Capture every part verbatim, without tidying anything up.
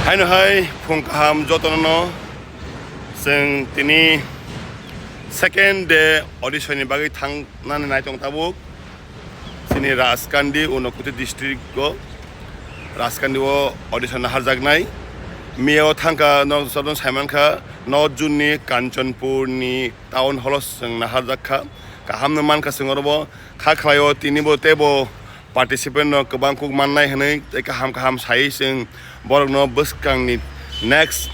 Haino hai phung kaham jotono no, chwng tini second day audition ni bagwi thangnani nai tong tabuk. Chini Rajkandi, Unakoti district o Rajkandi o audition naharjaknai. Miya o thangkha, norok jotono saimankha, North Zone ni Kanchanpur ni town hall o chwng naharjakkha. Kaham no mankha chwng oro bo, kha khlai o tini bo tei bo participant no kwbang kuk mannai hwnwi tei kaham kaham saiwi chwng borokno bwskangni next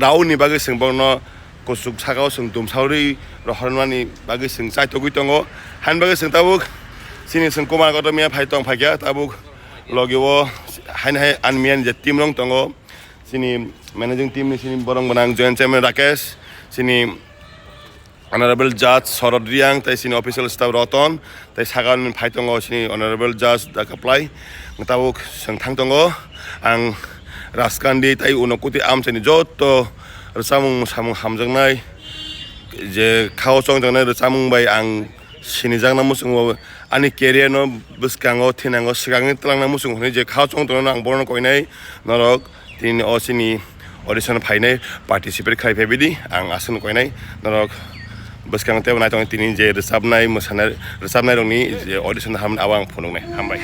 round ni bagwi chwng borokno kuchuk sakao chwng tumsaui rohormani bagwi chwng chaitogwi tongo. Haini bagwi chwng tabuk chini chwng Kumar Kotomia phai tong phaikha tabuk logi o haini hai ani miyani je team rok tongo chini managing team ni chini borok gwnang joint chairman Rakesh, chini Honorable Judge Sorod Riang tei chini official staff Roton tei sakani phai tongo chini Honorable Judge Dakaplai. Tabuk chwng thang tongo ang Rajkandi tei Unakoti amchaini joto rwchapmung mwsamung hamjaknai je khao chongjaknai rwchapmung bai ang sinijakna muchungo ani career no bwskango thinango swkangni twlangna muchungo hwnwi je khao chong tongno ang bohrokno koinai norok. Tini o chini audition phainai participate khlai phai bidi ang aswkno koinai norok bwskang tei naitong tini je rwchapnai mwsanai rwchapnai rokni je audition ham abo ang phunuknai hambai.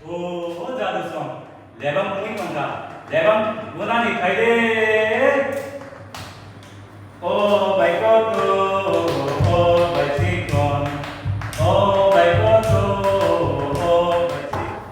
O, o jadu song, lebang mui tongkha, lebang gunani khaide. O bai koto, o bai chikon, o bai koto, o bai chikon.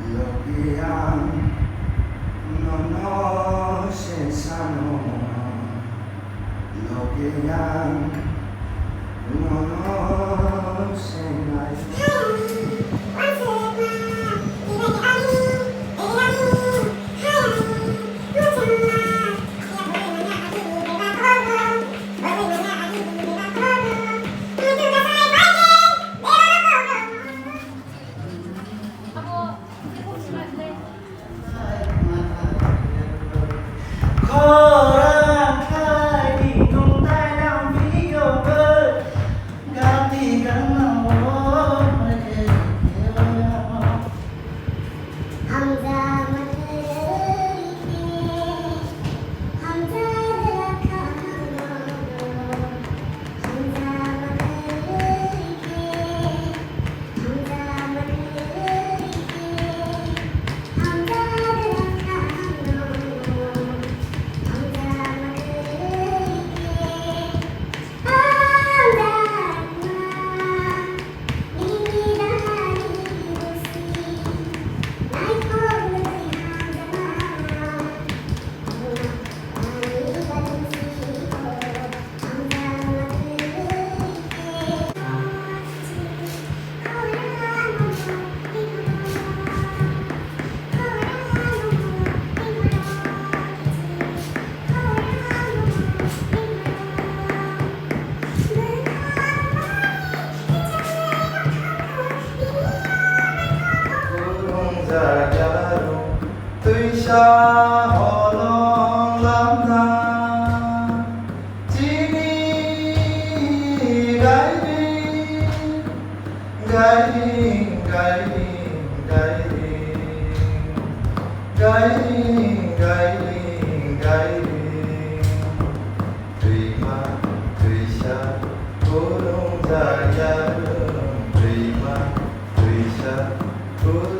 Logi ang nono se sano, logi ang nono se nai. Twisa holong lamna chini gairi, gairi, gairi, gairi, gairi, gairi, gairi. Twima, twisa, kurung jaya rung. Twima, twisa, kurung.